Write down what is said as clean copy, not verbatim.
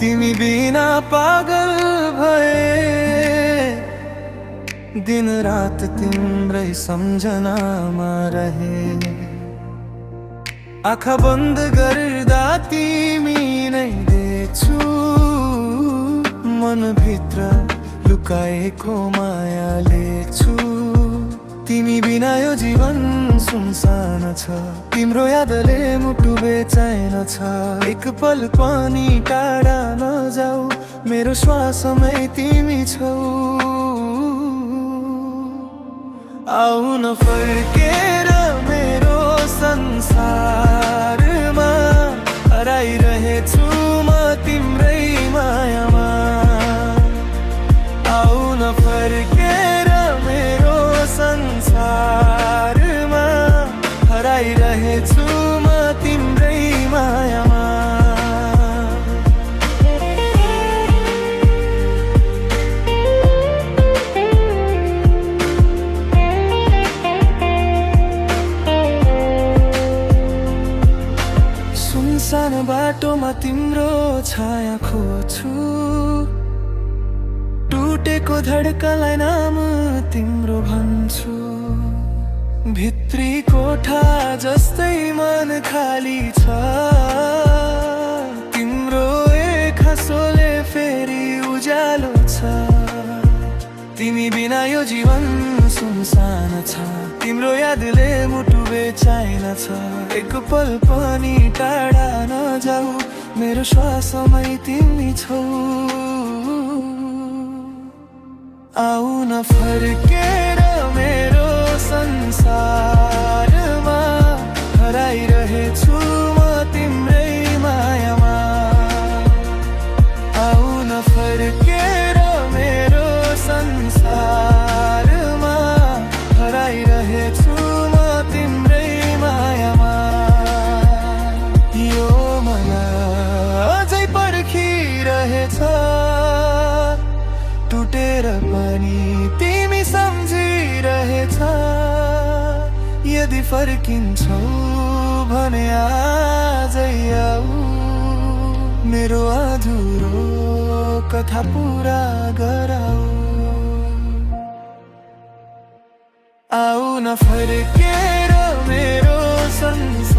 तिमी बिना पागल भए, दिन रात तिम्रै सम्झनामा रहे। आँखा बन्द गर्दा तिमी नै देख्छु, मनभित्र लुकाएको माया लेख्छु। तिमी बिना यो जीवन सुनसान छ, तिम्रो यादले मुटु बेचैन छ। एक पल पनि टाढा नजाऊ, मेरो श्वासमै तिमी छौ। आऊ न फर्केर मेरो संसारमा, हराइरहेछु म तिम्रै मायामा। आऊ न फर्केर मेरो संसारमा, हराइरहेछु म तिम्रै मायामा। सुनसान बाटोमा तिम्रो छाया खोज्छु, टुटेको धड्कनलाई नाम तिम्रो भन्छु। भित्री कोठा जस्तै मन खाली छ, तिम्रो एक हाँसोले फेरि उज्यालो छ। तिमी बिना यो जीवन सुनसान छ, तिम्रो यादले मुटु बेचैन छ। एक पल पनि टाढा नजाऊ, मेरो श्वासमै तिमी छौ। आऊ न फर्केर मेरो संसारमा, हराइरहेछु म तिम्रै मायामा। आऊ न फर्केर मेरो संसारमा, हराइरहेछु म तिम्रै मायामा। यो मन अझै पर्खिरहेछ, टुटेर पनि तिमी सम्झिरहेछ। यदि फर्किन्छौ भने आजै आऊ, मेरो अधुरो कथा पुरा गराऊ। आऊ न फर्केर मेरो संसार